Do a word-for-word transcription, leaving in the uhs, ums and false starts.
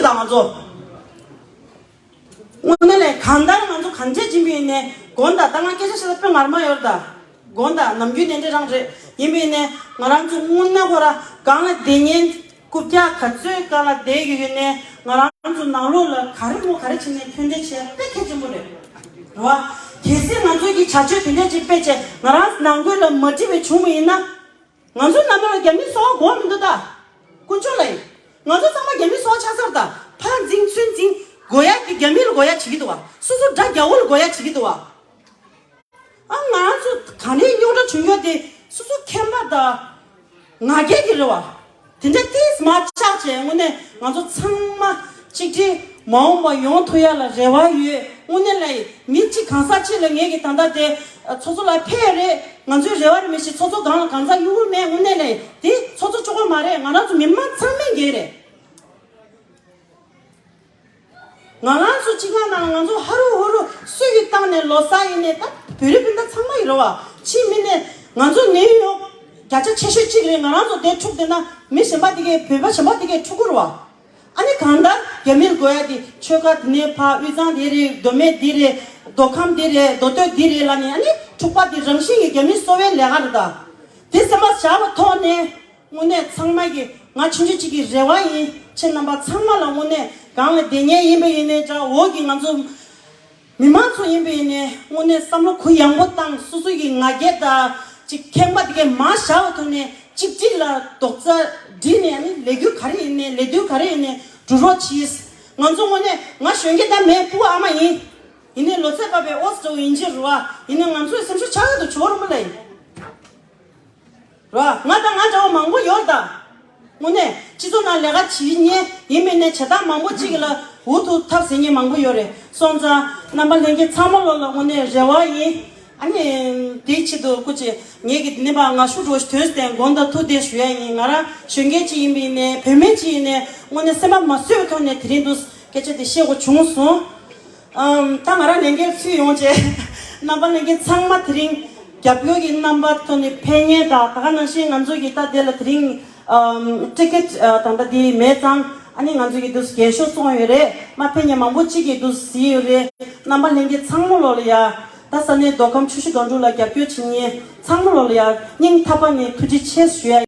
ད་ང་ཚོ། དངོས་གནས་ལས་གང་ལྟར་ང་ཚོ་གང་བྱས་ཀྱིན་པ་ཡིན་ནའི་དགོངས་དག་ད་ང་སྐད་ཆ་བཤད་ས་དཔེ་ངར་མ་ཡོད་རེད་ད། དགོངས་དག་ནམ་རྒྱུན་ནས་འདྲ་རང་རེད། ཡིན་པ་ཡིན་ནའི་ང་རང་ཚོ་དངོས་གནས་ཁོ་ར་གང་ལ་བསྡད་ཉན་རྐུབ་བཀྱག་ག་ཚོད་གང་ལ་བསྡད་ཡོད་ཡོད་ནའི་ང་རང་ཚོ་ནང་ལོགས་ལ་ག་རེ་མོ་ག་རེ་བྱས་ནས་མཐུན་སྒྲིལ་བྱས་དཔེ་གལ་ཆེན་པོ་རེད། རེད་བ། གལ་སྲིད་ང་ཚོ་གི་བྱ་སྤྱོད་དེ་འདྲ་ཅིག་སྤེལ་བྱས་ང་རང་ནང་ཁུལ་ལ་མ་འགྲིག་པའི་བྱུང་བ་ཡིན་ན། ང་ཚོ་ནང་ལོགས་ལ་རྒྱ་མི་གསོ་བ་དགོས་མི་འདུག་ད། དཀོན་མཆོག་ལ་ཡིན། ང་ཚོ་ཚང་མ་རྒྱ་མི་གསོ་བ་ཆགས་ཚར་ད། ཕར་འཛིང་ཚུར་འཛིང་། དགོས་ཡ་དེ་རྒྱ་མི་ལ་དགོས་ཡ་བྱེད་ཀྱི་འདུག་བ། སོ་སོ་དགྲ་རྒྱ་བོ་ལ་དགོས་ཡ་བྱེད་ཀྱི་འདུག་བ། ཨ་ང་ཚོ་ག་ནས་རྙོག་དྲ་བྱུང་ཡོད་དེ་སོ་སོ་ཁྱིམ་པ་དང་ང་རྒྱལ་གྱི་རེད་བ། དེ་འདྲ་ཏིས་མ་ཆགས་བྱས་དངོས་གནས་ང་ཚོ་ཚང་མ་གཅིག་སྒྲིལ་མ་འོངས་པ་ཡོང་ཐུབ་ཡ་ལ་རེ་བ་ཡོད། དངོས་གནས་ལ་མི་གཅིག་གང་ཟག་གཅིག་ལ་ངེད་ཀྱི་ད་ལྟ་དེ་ཚོགས་གཙོ་ལ་ཕེབས་རེད། ང་ཚོའི་རེ་བ་རེད་མི་ཤེས། ཚོགས་གཙོ་སྒང་ལ་གང་ཟག་གཡུག་གི་མེད། དངོས་གནས་ལ་དེ་ཚོགས་གཙོ་གཅིག་པོ་མ་རེད། ང་རང་ཚོ་མི་མང་ཚང་མས་འགན་རེད། ང་རང་ཚོ་སྤྱི་ཁང་ནང་ང་ཚོ་ཧ་རུ་ཧུ་རུ་སུ་ཡི་བཏང་ནས་ལོ་གསར་ཡིན་ནས་ད་བོད་རིགས་སྤུན་ཟླ་ཚང་མ་ཡི་རོ་བ་ཕྱི་མི་ནས་ང་ཚོ་ནིའུ་ཡོག་བརྒྱ་ཆ་ཆེ་ཤོས་གཅིག་རེད། ང་རང་ཚོ་དེ་འཁྲུག་དེ་ན་མི་གཞན་པ་དེ་གས་བོད་པ་གཞན་པ་དེ་གས་འཁྲུག་གི་རོ་བ། ཨ་ནི་གང་ལྟར་རྒྱ་མིར་དགོས་ཡ་དེ་ཆོལ་ཁ་དེ་ནས་ཕ་དབུས་གཙང་དེ་རེད། མདོ་སྨད་དེ་རེད། མདོ་ཁམས་དེ་རེད། མདོ་སྟོད་དེ་རེད་ལ་ནི་ཨ་ནི་འཁྲུག་པ་དེ་རང་བཞིན་གྱི་རྒྱ་མི་གསོ་བའི་ལས་ཀ་རེད་ད། དེ་སེམས་པ་བཞག་པ་ཐོག་ནས། དངོས་གནས་ཚང་མ་གི་ང་ཆུང་ཆུང་གཅིག་གི་རེ་བ་ཡིན། ཁྱེད་རྣམ་པ་ཚང་མ་ལ་དངོས་གནས་གང་ལ་བསྡད་མཁན་ཡིན་པ་ཡིན་ནའི་འདྲ། འོག་གི་ང་ཚོ་མི་མང་ཚོ་ཡིན་པ་ཡིན་ནའི་དངོས་གནས་བསམ་བློ་གུ་ཡངས་པོ་བཏང་། སོ་སོ་གི་ང་རྒྱལ་དང་ཅིག་ཁེངས་པ་དེ་གས་མར་བཞག་པ་ཐོག་ནས་གཅིག་སྒྲིལ་ལ་རྡོག་རྩ་སྒྲིལ་ནས་ཨ་ནི་ལས་འགུལ་ག་རེ་ཡིན་ནའི་ལས་དོན་ག་རེ་ཡིན་ནའི་འགྲོ་རོགས་གྱིས། ང་ཚོ་དངོས་གནས་ང་གཞོན་སྐྱེས་དང་མའི་སྤུ་གུ་ཨ་མ་ཡིན། ཡིན་ནའི་ལོ་ཚད་བབས་པའི་ཨོ་སི་ཀྲོ་ཡིན་གྱི་རུ་བ་ཡིན་ནའི་ང་ཚོའི་སེམས་ཤུགས་ཆག་ཡག་ཏུ་བྱོས་རུ་མ་ལ་ཡིན། ར། ང་དང་ང་འདྲ་བ་མང་པོ་ཡོད་ད། དངོས་གནས་སྤྱི་ཚོགས་ནང་ལས་ཀ་བྱེད་མཁན་ཡིན་མིན་ནས་བྱེད་སྟངས་མང་པོ་གཅིག་ལ་འུ་ཐུག་ཐབས་ཟེར་མཁན་མང་པོ་ཡོད་རེད། སོང་ཙང་རྣམ་པ་ལྷན་རྒྱས་ཚང་མ་ལོ་ལ་དངོས་གནས་རེ་བ་ཡིན། ཨ་ནི་དེའི་ཆེད་དུ་སྐུ་མཁྱེན་ངེད་ཀྱི་འདི་ནས་ཕར་ང་ཤུགས་འགྲོ་ཞིག་དོན་བསྟན་དགོངས་དག་ཐུགས་བདེ་ཞུ་ཡ་ཡིན། ང་རང་གཞོན་སྐྱེས་གཅིག་ཡིན་པ་ཡིན་ནས་བུད་མེད་གཅིག་ཡིན་ནས་དངོས་གནས་སེམས་པ་མ་བཟོད་པའི་ཐོག་ནས་དེ་རིང་འདུག་སྐད་ཆ་དེ་བཤད་དགོས་བྱུང་སོང་། ཨམ། ད་ང་རང་ལས་འགན་ཚུད་ཡོང་བྱས། རྣམ་པ་ལྷན་རྒྱས་ཚང་མ་དེ་རིང་རྒྱབ་སྐྱོར་གྱི་རྣམ་པ་ཐོག་ནས་ཕེབས་མཁན་དང་ད་ག་ནང་བཞིན་ང་ཚོ་གི་ད་དེ་ལ་དེ་རིང་ཨམ། ཊི་ཀེ་ཊི་ཨ། ད་ལྟ་དེ་མེད་ཙང་ཨ་ནི་ང་ཚོ་གི་འདུག་རྒྱན་ཤོག་བཙོང་ཡོད་རེད། མ་ཕེབས་མཁན་མང་པོ་གཅིག་གི་འདུག་གཟིགས་ཡོད་རེད། རྣམ་པ་ལྷན་རྒྱས་ཚང་མ་ལོ་ལ་ཡ། ད་ས་གནས་མདོ་ཁམས་ཆུ་བཞི་སྒང་དྲུག་ལ་རྒྱབ་སྐྱོར་བྱེད་མཁན་ཚང་མ་ལོ་ལ་ཡ་སྙིང་ཐག་པ་ནས་ཐུགས་རྗེ་ཆེ་ཞུ་ཡ།